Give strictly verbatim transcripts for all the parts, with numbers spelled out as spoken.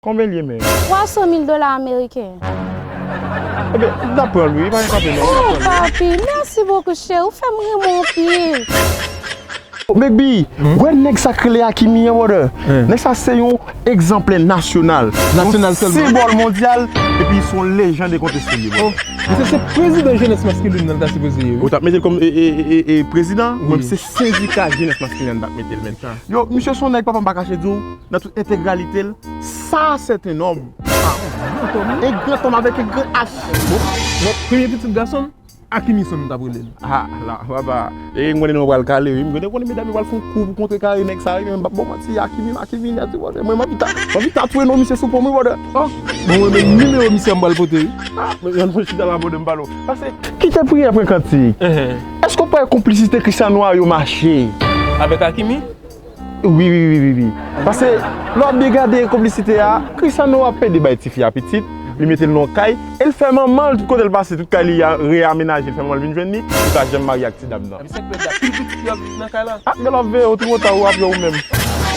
Konbyen l ye menm? Twa san mil dola ameriken. Ebyen, n ap pran l wi, pa gen kanpe non. Oh, papi, mèsi bokou, cheri. Ou fè m renmen w anpil. Baby, wè nèg sa k rele Hakimi an, brother. Nèg sa se yon egzanplè nasyonal. Nasyonal sèlman. Yon senbòl mondyal, epi se yon lejand e konteste li, brother. Oh, misye se prezidan jenès maskilin nan l ta sipoze ye, wi. Ou t ap mete l kòm, e, e, e, e, e prezidan? Wi. Mwen, se sendika jenès maskilin nan m t ap mete l, men. Yo, misye se yon nèg, papa m pa kache di w, nan tout entegralite l, sa se te nonm. E gran tòm avèk e gran ach. Bon, bon, premye pitit gason m, Hakimi Son nou t ap rele l. Ah, la, papa. E m konnen nou pral kale, wi. M konnen medam yo pral fè yon kou pou kontrekare nèg sa, wi, men m p ap ba w manti, Hakimi, Hakimi, Hakimi, mwen, m anvi ta-, m anvi tatouye non misye sou po m, wi, brother. Oh, bon, mwen menm nimewo misye a m pral pote, wi. Ah, men yon chita la, brother, m pale w. Pase, kite priyè pran kantik. Èske w pa wè konplisite Cristiano a yo mache? Avèk Hakimi? Wi, wi, wi, wi, wi. Paske, lè w ap byen gade konplisite a, Cristiano ap pede bay tifi a pitit, li mete l nan yon kay, e l fè manman l, tout kote l pase, tout kay li a reamenaje, l fè manman l vin jwenn li, li pa janm marye ak ti dam nan. Epi se k pèd la, pil pitit yo ap viv nan kay la. Ah, gen lè w ap veye, ou twò ta, ou ap yo ou menm.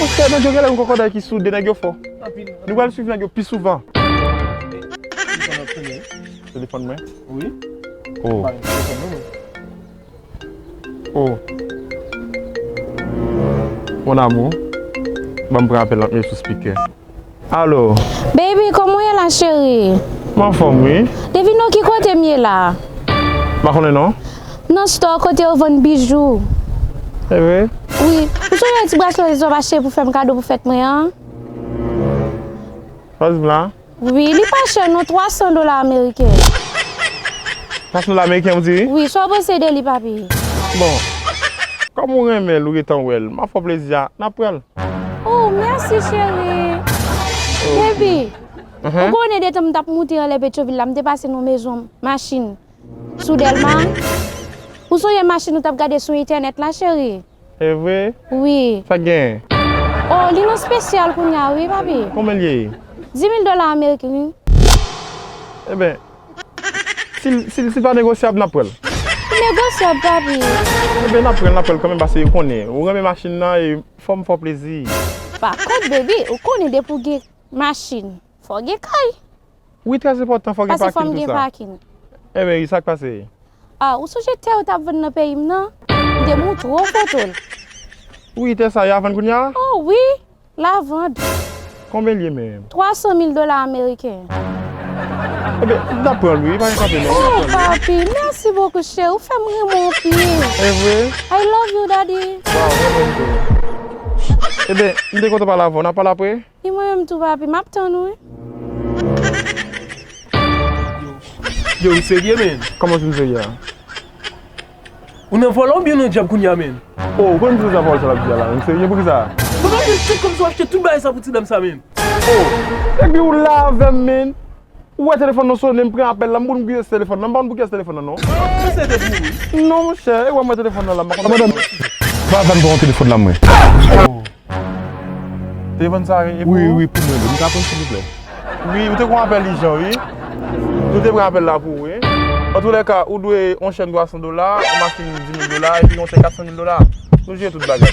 Monchè, nèg yo genlè yon kòkòday ki soude, nèg yo fò. Anpil. Nou pral swiv nèg yo pi souvan. Telefòn ap sone, wi. Telefòn mwen? Wi. Oh. Ba m telefòn mwen, mwen. Oh. Mon amour, ban m pran apèl la, m sou speaker. Alo. Baby, kòman w ye la, cheri? M anfòm, wi. Devine non ki kote m ye la. M pa konnen non. Nan store kote yo vann bijou. E vre? Wi. Ou sonje ti braslè w t ap achte pou fè m kado pou fèt mwen an? Sa w di m la? Wi, li pa chè non, twa san dola ameriken. Twa san dola ameriken, ou di? Wi, sa w panse de li, papi? Bon, kòm ou renmen l, ou gentan wè l, m ap fè w plezi a, n ap pran l. Oh, mèsi, cheri. Baby, ou konnen detan m t ap moute anlè Petyonvil la, m te pase nan mezon machin sou Dèlma. Ou sonje machin ou t ap gade sou entènèt la, cheri? E vre? Wi. Sa k genyen? Oh, li nan espesyal kounye a, wi, papi. Konbyen l ye? Dis mil dola ameriken, wi. Ebyen, si l, si l, si l pa negosyab, n ap pran l. Li negosyab, papi. Ebyen, n ap pran l, n ap pran l kanmenm, paske ou konnen, ou renmen machin nan, e fò m fè w plezi. Pa kont, baby, ou konnen depi w gen machin, fò w gen kay. Wi, trè enpòtan, fò gen pakin, tou sa. Paske fò m gen pakin. Ebyen, sa k pase? Ah, ou sonje tè yo t ap vann nan peyi m nan? M te montre w foto l. Wi, tè sa, y a vann kounye a? Oh, wi, la vant. Konbyen l ye menm? Twa san mil dola ameriken. Ebyen, n ap pran l, wi, pa gen kanpe non. Oh, papi, mèsi bokou, cheri. Ou fè m renmen w anpil. E vre? I love you, daddy. Waw, mwen menm tou. Ebyen, m te kontan pale avè w. N ap pale apre? E mwen menm tou, papi, m ap tann ou, wi. Yo, ou serye, men? Kòman w di m serye a? Ou nan vòlò oubyen nan djab kounye a, men? Oh, ou konn m se sa pawòl sa l ap di a la, men m serye, poukisa? Papa, men tout kòmsi w achte tout bagay sa pou ti dam sa, men. Oh, epi ou la avè m, men. Ou wè telefòn nan sonnen, m pran apèl la, m konn kiyès telefòn nan, m pa konn pou kiyès telefòn nan, non. Ou se te pou ou, wi. Non, monchè, e wè mwen telefòn nan la, m pa konn. Madanm, pa vann pran telefòn la, mwen. Oh. Telefòn sa, e pou ou? Wi, wi, pou mwen, wi. M ka pran, silvouplè? Wi, ou te gen yon apèl ijan, wi. Nou te pran apèl la pou ou, wi. Antoulèka, ou dwe yon chèn twa san dola, yon machin dis mil dola, epi yon chèk kat san mil dola. Nou jere tout bagay.